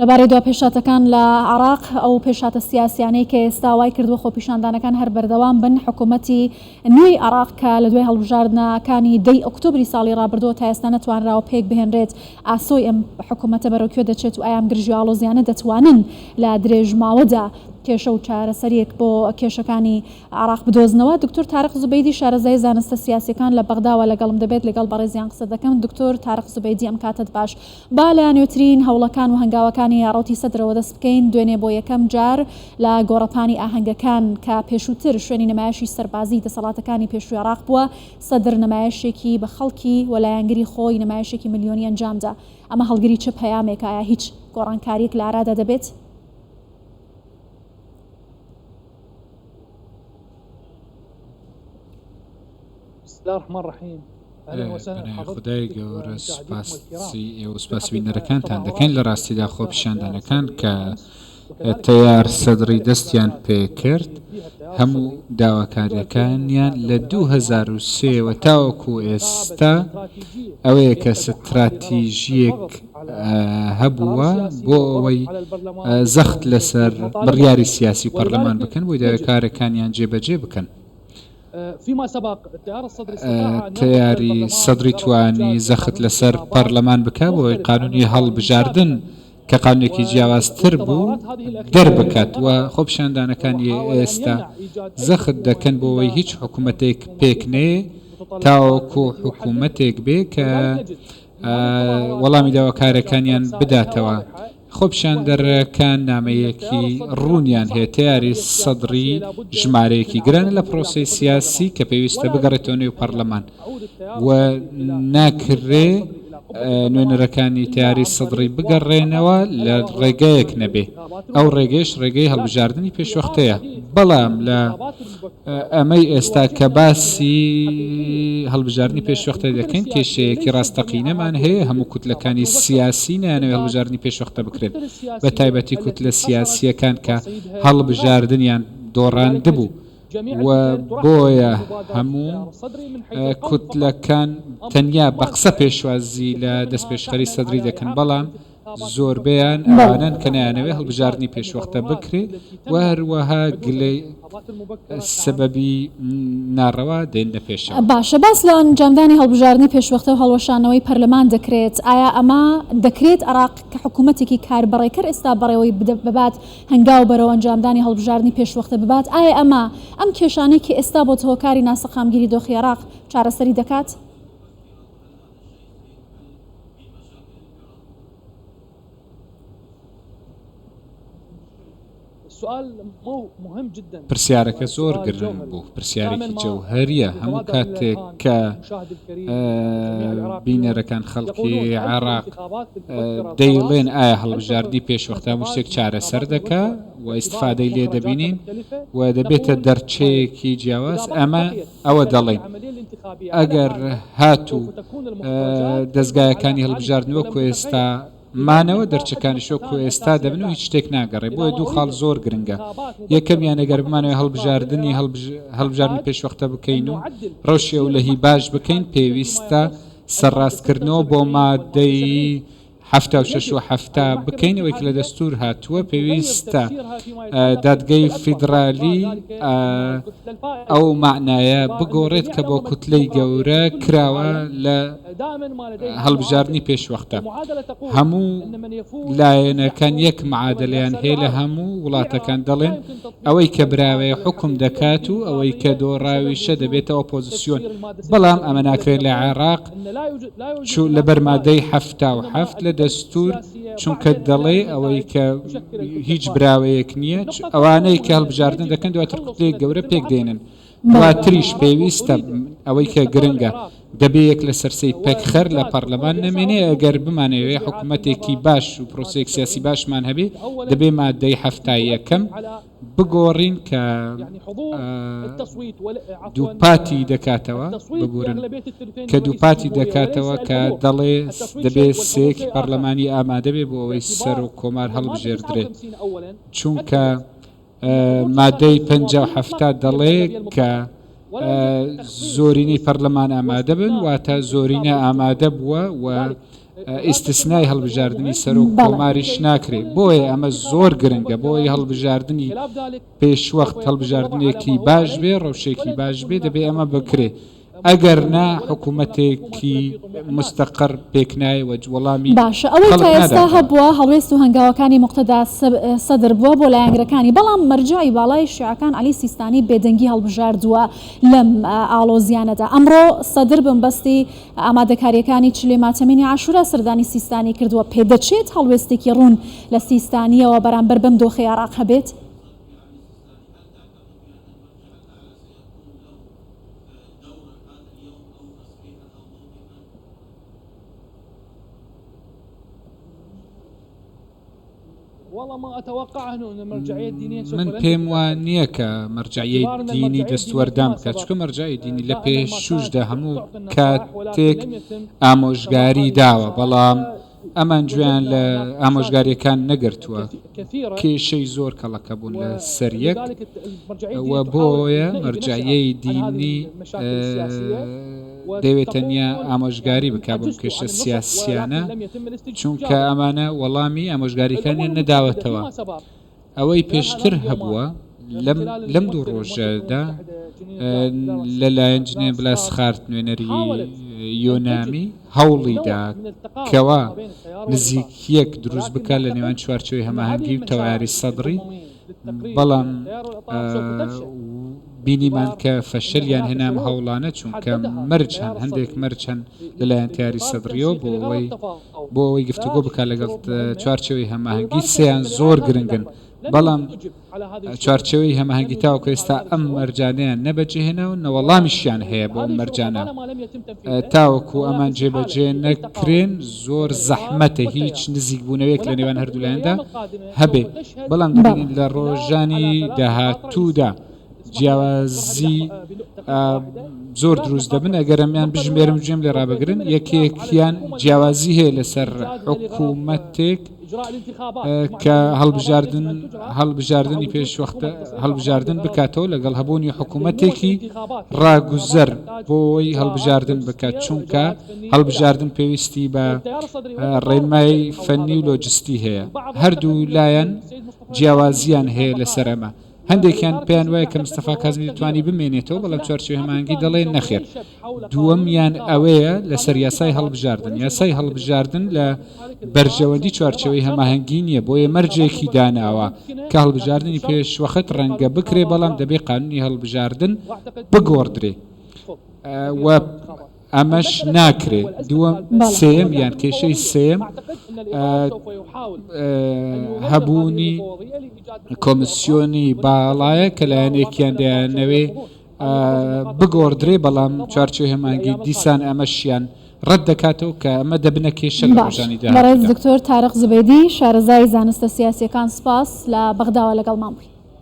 لەبارەی دوا پێشهاتەکان لە عێراق، ئەو پێشهاتە سیاسیانەی کە ئێستا وای کردووە خۆپیشاندانەکان هەر بەردەوام بن، حکوومەتی نوێی عێراق کە لە دوای هەڵبژاردنەکانی دەی ئۆکتۆبری ساڵی ڕابردووە تا ئێستا نەتوانراوە پێک بهێنرێت، ئاسۆی ئەم حکوومەتە بەرەو کوێ دەچێت و ئایا ئەم گرژی و ئاڵۆزیانە دەتوانن لە درێژماوەدا کێشە و چارەسەرییەک بۆ کێشەکانی عێراق بدۆزنەوە؟ دکتۆر تارق زوبەیدی شارەزای زانستە سیاسییەکان لە بەغداوە لەگەڵم دەبێت، لەگەڵ بەڕێزیان قسە دەکەم. دکتۆر تارق زوبەیدی ئەم کاتەت باش. با لە نوێترین هەوڵەکان و هەنگاوەکانی ڕەوتی سەدرەوە دەست بکەین، دوێنێ بۆ یەکەم جار لە گۆڕەپانی ئاهەنگەکان کە پێشووتر شوێنی نمایشی سەربازیی دەسەڵاتەکانی پێشووی عێراق بووە، سەدر نمایشێکی بە خەڵکی و لایەنگری خۆی نمایشێکی ملیۆنی ئەنجامدا. ئەمە هەڵگری چ پەیامێکە؟ ئایا هیچ گۆڕانکارییەک لە ئارادا دەبێت؟ خودای گەورە سوپاسی ئێوە و سوپاسی بینەرەکانتان دەکەین. لە ڕاستیدا خۆپیشاندانەکان کە تەیار سەدڕی دەستیان پێکرد هەموو داواکاریەکانیان لە 2023 وە تاوەکو ئێستا ئەوەیە کە ستراتیژیەک هەبووە بۆ ئەوەی زەخت لەسەر بڕیاری سیاسی و پەرلەمان بکەن بۆی داواکارەکانیان جێبەجێ بکەن. تەیاری سەدری توانی زەخت لەسەر پەرلەمان بکا بۆ ئەوەی قانونی هەڵبژاردن کە قانونێکی جیاوازتر بوو دەربکات و خۆپیشاندانەکانی ئێستا زەخت دەکەن بۆ ئەوەی هیچ حکوومەتێک پێک نەیە تاوەکو حکوومەتێک بێ کە وەڵامی داواکارەکانیان بداتەوە. خۆپیشاندەرەکان نامەیەکی ڕوونیان هەیە، تەیاری سەدڕی ژمارەیەکی گرانە لە پرۆسەی سیاسی کە پێویستە بگەڕێتەوە نێو پەرلەمان و ناکرێ نوێنەرەکانی تەیاری سەدڕی بگەڕێنەوە لە ڕێگەیەک نەبێ، ئەو ڕێگەیەش ڕێگەی هەڵبژاردنی پێشوەختەیە، بەڵام لە ئەمەی ئێستا کە باسی هەڵبژاردنی پێشوەختە دەکەین کێشەیەکی ڕاستەقینەمان هەیە، هەموو کوتلەکانی سیاسی نایانەوێت هەڵبژاردنی پێشوەختە بکرێت، بە تایبەتی کوتلە سیاسییەکان کە هەڵبژاردنیان دۆڕاندبوو و بۆیە هەموو کوتلەکان تەنیا بە قسە پێشوازی لە دەستپێشخەری سەدری دەکەن، بەڵام زۆربەیان ئەوانەن کە نایانەوێ هەڵبژاردنی پێشوەختە بکرێ و هەروەها گلەی سەبەبی ناڕەوا دێننە پێشەوە. باشە باس لە ئەنجامدانی هەڵبژاردنی پێشوەختە و هەڵوەشاندنەوەی پەرلەمان دەکرێت، ئایا ئەمە دەکرێت عێراق کە حکوومەتێکی کاربەڕێکەر ئێستا بەڕێوەی ببات هەنگاو بەرەو ئەنجامدانی هەڵبژاردنی پێشوەختە ببات، ئایا ئەمە ئەم کێشانەی کە ئێستا بۆتە هۆکاری ناسەقامگیری دۆخی عێراق چارەسەری دەکات؟ پرسیارەکە زۆر گرنگ بوو، پرسیارێکی جەوهەرییە، هەموو کاتێک کە بینەرەکان خەڵکی عێراق دەیڵێن ئایا هەڵبژاردنی پێشوەختە هەموو شتێک چارەسەر دەکا و ئیستفادەی لێ دەبینین و دەبێتە دەرچەیەکی جیاواز، ئەمە ئەوە دەڵێین ئەگەر هاتوو دەزگایەکانی هەڵبژاردن وەکو ئێستا مانەوە دەرچەکانیش وەکو ئێستا دەبن و هیچ شتێک ناگەڕێ بۆیە دوو خاڵ زۆر گرنگە یەکەمیان ئەگەر بمانەوێ هەڵبژاردنی هەڵبژاردنی پێشوەختە بکەین و ڕەوشی ئەولەهی باش بکەین پێویستە سەرڕاستکردنەوە بۆ مادەی 76 و 70 بکەین ئەوەی کە لە دەستور هاتووە پێویستە دادگەی فیدرالی ئەو مەعنایە بگۆڕێت کە بۆ کوتلەی گەورە کراوە لە هەڵبژاردنی پێشوەختە. هەموو لایەنەکان یەک معادەلەیان هەیە لە هەموو وڵاتەکان دەڵێن ئەوەی کە براوەیە حوکم دەکات و ئەوەی کە دۆڕاویشە دەبێتە ئۆپۆزسیۆن بەڵام ئەمە ناکرێت لە عێراق لەبەر مادەی 77 لە دەستور چونکە دەڵێ ئەوەی کە هیچ براوەیەک نییە ئەوانەی کە هەڵبژاردن دەکەن دواتر کوتلەیەک گەورە پێک دێنن دواتریش پێویستە ئەوەی کە گرنگە دەبێ یەک لەسەر سێی پێکخەر لە پەرلەمان نەمێنێ ئەگەر بمانەوێ حکوومەتێکی باش و پرۆسەیەک سیاسی باشمان هەبێ دەبێ مادەی حەفتا یەکەم بگۆڕین کە دووپاتی دەکاتەوە ببورن کە دووپاتی دەکاتەوە کە دەڵێ دەبێ سێیەکی پەرلەمانی ئامادە بێ بۆ ئەوەی سەرۆک کۆمار هەڵبژێردرێ چونکە مادەی 57 دەڵێ کە زۆرینەی پەرلەمان ئامادە بن واتە زۆرینە ئامادە بووە و. ئیستسنای هەڵبژاردنی سەرۆک کۆماریش ناکرێ، بۆیە ئەمە زۆر گرنگە بۆی هەڵبژاردنی پێشوەخت هەڵبژاردنێکی باش بێ، ڕەوشێکی باش بێ، دەبێ ئەمە بکرێ. ئەگەر نا حکوومەتێکی مستەقڕ پێکنایە و وەڵامی باشە ئەوەی خەڵک تا ئێستا ناداتەوە. هەبووە هەڵوێست و هەنگاوەکانی موقتەدا سەدر بووە بۆ لایەنگرەکانی، بەڵام مەرجەعی باڵای شیعەکان عەلی سیستانی بێدەنگی هەڵبژاردووە لەم ئاڵۆزییانەدا. ئەمڕۆ سەدر بنبەستی ئامادەکارییەکانی چلەی ماتەمینی عاشورا سەردانی سیستانی کردووە، پێدەچێت هەڵوێستێکی ڕوون لە سیستانییەوە بەرامبەر بەم دۆخەی عێراق هەبێت؟ من پێم وا نییە کە مەرجەعیەی دینی دەستوەردان بکات، چونکە مەرجەعی دینی لە پێشووشدا هەموو کاتێک ئامۆژگاری داوە، بەڵام ئەمان گوێیان لە ئامۆژگارییەکان نەگرتووە، کێشەی زۆر کەڵەکە بوون لە سەر یەک و بۆیە مەرجەعیەی دینی دەیەوێت تەنیا ئامۆژگاری بکات بەم کێشە سیاسییانە، چونکە ئەمانە وەڵامی ئامۆژگارییەکانیان نەداوەتەوە. ئەوەی پێشتر هەبووە لەم دوو ڕۆژەدا لەلایەن جنێن بلاسخارت نوێنەری یۆنامی هەوڵیدا کەوا نزیکییەک دروست بکات لە نێوان چوارچێوەی هەماهەنگی و تەیاری سەدڕی، بەڵام بینیمان کە فەشەلیان هێنا ئەم هەوڵانە چونکە مەرج هەن، هەندێک مەرج هەن لەلایەن تەیاری سەدڕیەوە بۆ ئەوەی بۆ ئەوەی گفتوگۆ بکات لەگەڵ چوارچێوەی هەماهەنگی، سێیان زۆر گرنگن، بەڵام چوارچێوەی هەماهەنگی تاوەکو ئێستا ئەم مەرجانەیان نە بەجێهێناون نە وەڵامیشیان هەیە بۆ ئەم مەرجانە، تاوەکو ئەمان جێبەجێ نەکرێن زۆر زەحمەتە هیچ نزیکبوونەوەیەک لە نێوان هەردوو لایەندا هەبێ، بەڵام دەبینین لە ڕۆژانی داهاتوودا جیاوازی زۆر دروست دەبن، ئەگەر ئەمیان بژمێرم گوێم لێ ڕابگرن، یەکێکیان جیاوازی هەیە لەسەر حکوومەتێک کە هەڵبژاردن هەڵبژاردنی پێشوەختە هەڵبژاردن بکاتەوە لەگەڵ هەبوونی حکوومەتێکی ڕاگوزەر بۆی هەڵبژاردن بکات، چونکە هەڵبژاردن پێویستی بە ڕێنمای فەنی و لۆجستی هەیە، هەردوو لایەن جیاوازیان هەیە لەسەر ئەمە. هەندێکیان پێیان وایە کە مستەفا کازمی دەتوانی بمێنێتەوە، بەڵام چوارچێوەی هەماهەنگی دەڵێ نەخێر. دووەمیان ئەوەیە لەسەر یاسای هەڵبژاردن، یاسای هەڵبژاردن لە بەرژەوەندی چوارچێوەی هەماهەنگی نییە، بۆیە مەرجێکی داناوە کە هەڵبژاردنی پێشوەخت ڕەنگە بکرێ، بەڵام دەبێ قانونی هەڵبژاردن بگۆڕدرێ و ئەمەش ناکرێ. دووەم، سێیەم یان کێشەی سێیەم هەبوونی کۆمسیۆنی باڵایە کە لایەنێکیان دەیانەوێ بگۆڕدرێ، بەڵام چوارچێوەی هەماهەنگی دیسان ئەمەشیان ڕەت دەکاتەوە کە ئەمە دەبنە کێشە لە باش ڕۆژانی بەڕێز داهاتوودا. دکتۆر تارق زوبێدی شارەزای زانستە سیاسیەکان سوپاس لە بەغداوە لەگەڵمان بووی.